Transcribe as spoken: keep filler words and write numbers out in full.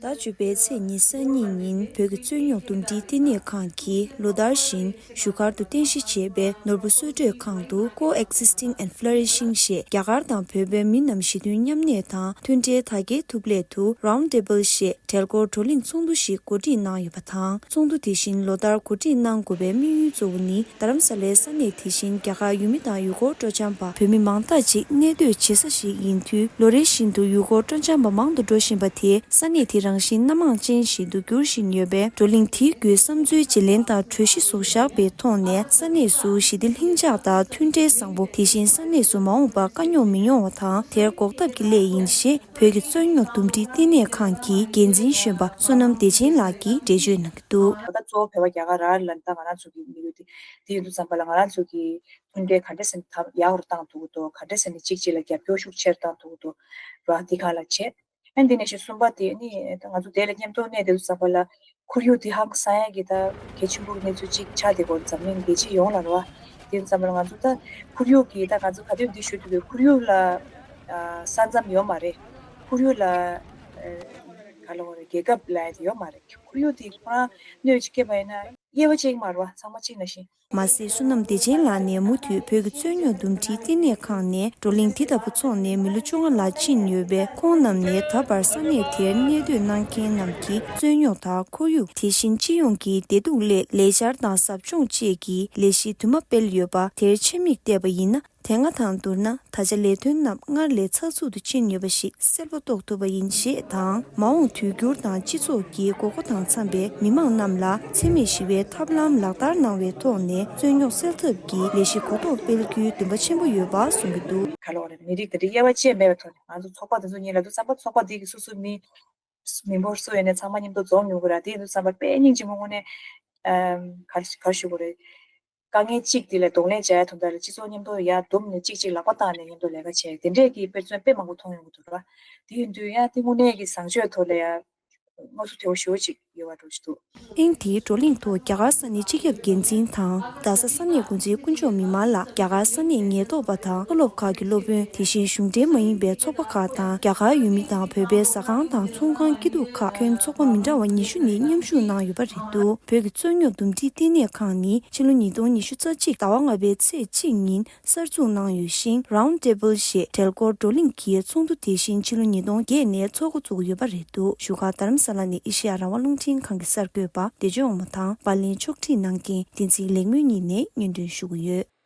ཟླ་བཅུ་པའི་ཚེས་ཉི་ཤུ་རྩ་གཉིས་ཉིན་བོད་ཀྱི་རྩོད་རྙོག་འདུམ་འགྲིག་བསྟི་གནས་ཁང་གིས་ལོ་ལྟར་བཞིན་བཞུགས་སྒར་དུ་རྟེན་གཞི་བྱས་པའི་ནོར་བུ་གསོལ་མགྲོན་ཁང་དུ་Coexisting and Flourishing ཞེས་རྒྱ་གར་དང་བོད་པའི་མི་རྣམས་ཞི་མཐུན་མཉམ་གནས་དང་མཐུན་འབྲེལ་དར་རྒྱས་ཐུབ་སླད་དུ་Round Table ཞེས་གྲལ་འགོར་བགྲོ་གླེང་ཚོགས་འདུ་ཞིག་གོ་སྒྲིག་གནང་ཡོད་པ་དང་། ཚོགས་འདུ་དེ་བཞིན་ལོ་ལྟར་གོ་སྒྲིག་གནང་དགོས་པའི་དམིགས་ཡུལ་གཙོ་བོ་ནི། རྡ་རམ་ས་ལའི་ས་གནས་དེ་བཞིན་རྒྱ་གར་ཡུལ་མི་དང་ཡུལ་སྐོར་སྤྲོ་འཆམ་པ་བོད་མི་མང་དག་ཅིག་གནས་སྡོད་བྱེད་ས་ཞིག་ཡིན་དུས། ལོ་རེ་བཞིན་དུ་ཡུལ་སྐོར་སྤྲོ་འཆམ་པ་མང་དུ་འགྲོ་བཞིན་པ་དེས་ས་གནས་དེ་རང་བཞིན་སྣ་མང་ཅན་ཞིག་ཏུ་འགྱུར་བཞིན་ཡོད་པས། བགྲོ་གླེང་དེའི་བརྒྱུད་བསམ་ཚུལ་བརྗེ་ལེན་དང་གྲོས་གཞི་བཟོ་བཞག་པའི་ཐོག་ནས། ས་གནས་སུ་ཞི་བདེ་ལྷིང་འཇགས་དང་མཐུན་འབྲེལ་བཟང་པོ། དེ་བཞིན་ས་གནས་སུ་མ་འོངས་པར་དཀའ་རྙོག་མི་ཡོང་བ་དང་། དེར་འགོག་ཐབས་ཀྱི་སླད་ཡིན་ཞེས། བོད་ཀྱི་རྩོད་རྙོག་འདུམ་འགྲིག་བསྟི་གནས་ཁང་གི་འགན་འཛིན་གཞོན་པ་བསོད་ནམས་བདེ་ཆེན་ལགས་ཀྱིས་འགྲེལ་བརྗོད་གནང་གི་འདུག་ད་གཙོ་བོ་བོད་པ་རྒྱ་གར་ར་ལ་ད་ང་རང་ཚོ་གི་མི་རིགས་དེ་དེ་ཡིན་དུས་ཙམ་པ་ལ། ང་རང་ཚོ་གི་མཐུན་འབྲེལ་ག་འདྲ་ཟེར་ན་ད་ཡག་རུ་བཏང་ཐུབ་ཀྱི་འདུག་ག་འདྲ་ཟེར་ན་གཅིག་གཅིག་ལ་རྒྱབ་སྐྱོར་ཤུགས་ཆེར་བཏང་ཐུབ་ཀྱི་འདུག་ར། འདི་ག་ལ་བྱེད། ཨ་འདི་ནས་ཤི་གསུམ་པ་དེ་ནི་ད་ང་ཚོ་དེ་ལ་མཉམ་དུ་གནས་དེ་ཙམ་པ་ལ་ཁོར་ཡུག་དེ་ཧང་སང་ཡ་གི་ད་གལ་ཆེན་པོ་གི་གནས་ཚུལ་གཅིག་ཆགས་བསྡད་ཀྱི་ཡོད། འཛམ་གླིང་རྒྱལ་སྤྱི་ཡོངས་ལ་རེད་བ། དེ་ཙམ་པ་ལ་ང་ཚོ་ད་ཁོར་ཡུག་གི་ད་ང་ཚོ་ག་དུས་འདི་ཞུ་དུས་ཁོར་ཡུག་ལ་ས་མཚམས་ཡོད་མ་རེད། ཁོར་ཡུག་ལ་ག་ལ་བ་རེད། རྒྱལ་ཁབ་ལ་ཡོད་མ་རེད། ཁོར་ཡུག་དེ་ཁོ་རང་གནོད་ཅིག་སྐྱེས་པ་ཡིན་ན་དབྱེ་བ་ཕྱེ་གི་མ་རེད་བ། ཚང་མ་གཅིག་ནང་བཞིན། མ་ཟད་བསོད་ནམས་བདེ་ཆེན་ལགས་ནས་མུ་མཐུད་བོད་ཀྱི་རྩོད་རྙོག་འདུམ་འགྲིག་བསྟི་གནས་ཁང་ནས་བགྲོ་གླེང་དེ་ལྟ་བུ་འཚོགས་ནས་མི་ལོ་བཅོ་ལྔ་ལ་ཕྱིན་ཡོད་པས། ཁོང་རྣམས་ནས་ད་བར་ས་གནས་དེར་གནས་སྡོད་གནང་མཁན་རྣམས་ཀྱི་རྩོད་རྙོག་དང་ཁོར་ཡུག་དེ་བཞིན་སྤྱི་ཡོངས་ཀྱི་བདེ་སྡུག་སླད་ལས་འཆར་དང་ཟབ་སྦྱོང་བཅས་ཀྱི་ལས་གཞི་དུ་མ་སྤེལ་ཡོད་པ་དེར་ཆེད་དམིགས་བལྟས་པ་ཡིན་ན། དེ་སྔ་དང་བསྡུར་ན་ད་ཆ་ལས་དོན་རྣམས་སྔར་ལས་ཚགས་ཚུད་དུ་ཕྱིན་ཡོད་པ་ཞིག་གསལ་པོ་རྟོགས་ཐུབ་པ་ཡིན་ཞེས་དང་། མ་འོངས་དུས་འགྱུར་དང་སྤྱི་ཚོགས་ཀྱི་དགོས་མཁོ་དང་འཚམ་པའི་མི་མང་རྣམས་ལ་འཚེ་མེད་ཞི་བའི་ཐབས་ལམ་ལག་བསྟར་གནང་བའི་ཐོག་ནས་རྩོད་རྙོག་སེལ་ཐབས་ཀྱི་ལས་གཞི་གོ་རྟོགས་སྤེལ་རྒྱུའི་འདུན་པ་ཆེན་པོ་ཡོད་པ་གསུངས་ཀྱི་འདུག་ག་ལ་བ་རེད། མི་རིགས་དེ་འདྲའི་དབྱེ་བ་ཕྱེ་མེད་པའི་ཐོག་ནས་ང་ཚོ་ཚོགས་པ་དེ་ཚོ་གཉིས་ལ་དུས་ཙམ་པ་ཚོགས་པ་དེ་གི་སོ་སོའི་མི་མི་འབོར་སུ་ཡོད་ནས་ཚང་མ་མཉམ་དུ་འཛོམས་ཡོང་གི་ར། དེ་ཡིན་དུས་ཙམ་པ་དཔེ་སྙིང་རྗེ་མོ་ངོ་ནས་ཨམ་ག་ག་ཞུ་དགོས་རེད། དཀའ་ངལ་གཅིག་དེ་ལ་གདོང་ལེན་བྱ་ཡ་དོན་དག་ལ་སྤྱི་ཚོགས་མཉམ་དུ་ཡར་བསྡོམས་ནས་གཅིག་གཅིག་ལག་པ་བཏང་ནས་མཉམ་དུ་ལས་ཀ་བྱས། དེ་འདྲས་ཀྱི་དཔེ་མཚོན་དཔེ་མང་པོ་མཐོང་ཡོང་གི་འདུག་ར། དེ་ཡིན་དུས་ཡང་དེ་དངོས་གནས་ཀྱི་བཟང་སྤྱོད་ཐོག་ལ་ཡང་དངོས་སུ་དེ་བ་ཞུ་བ་ཅིག་ཡོད་པ་འགྲོ་གི་འདུག་ཐེངས་འདིའི་བགྲོ་གླེང་ཐོག་རྒྱ་གར་ས་གནས་སྤྱི་ཁྱབ་འགན་འཛིན་དང་རྡ་ས་ས་གནས་འགོ་འཛིན་དཀོན་མཆོག་མི་དམངས་ལགས། རྒྱ་གར་ས་གནས་ཉེན་རྟོག་པ་དང་མཐོ་སློབ་ཁག་གི་སློབ་དཔོན། དེ་བཞིན་གཞུང་འབྲེལ་མ་ཡིན་པའི་ཚོགས་པ་ཁག་དང་རྒྱ་གར་ཡུལ་མི་དང་བོད་པའི་ཟ་ཁང་དང་ཚོང་ཁང་། སྐྱིད་སྡུག་ཁག་ཁྱོན་ཚོགས་པ་མི་འདྲ་བ་ཉི་ཤུ་ནས་མཉམ་ཞུགས་གནང་ཡོད་པ་རེད་འདུག་བོད་ཀྱི་རྩོད་རྙོག་འདུམ་འགྲིག་བསྟི་གནས་ཁང་ནི་ཕྱི་ལོ་ཉིས་སྟོང་ཉི་ཤུ་རྩ་གཅིག་ཟླ་བ་ལྔ་པའི་ཚེས་གཅིག་ཉིན་གསར་འཛུགས་གནང་ཡོད་ཞིང་། Round Table ཞེས་གྲལ་འགོར་བགྲོ་གླེང་གི་ཚོགས་འདུ་དེ་བཞིན་ཕྱི་ལོ་ཉིས་སྟོང་བརྒྱད་ནས་ཚོགས་འགོ་བཙུགས་ཡོད་པ་རེད་འདུག་བཞུགས་སྒར་རྡ་རམ་ས་ལ་ནས་ཨེ་ཤེ་ཡ་རང་དབང་རླུང་འཕྲིན་ཁང་གི་གསར་འགོད་པ་བདེ་ལྕོག་ངོ་མ་དང་། པར་ལེན་ཕྱོགས་སྒྲིག་གནང་མཁན་བསྟན་འཛིན་ལེགས་སྨོན་གཉིས་ནས་སྙན་སྒྲོན་ཞུ་གི་ཡོད།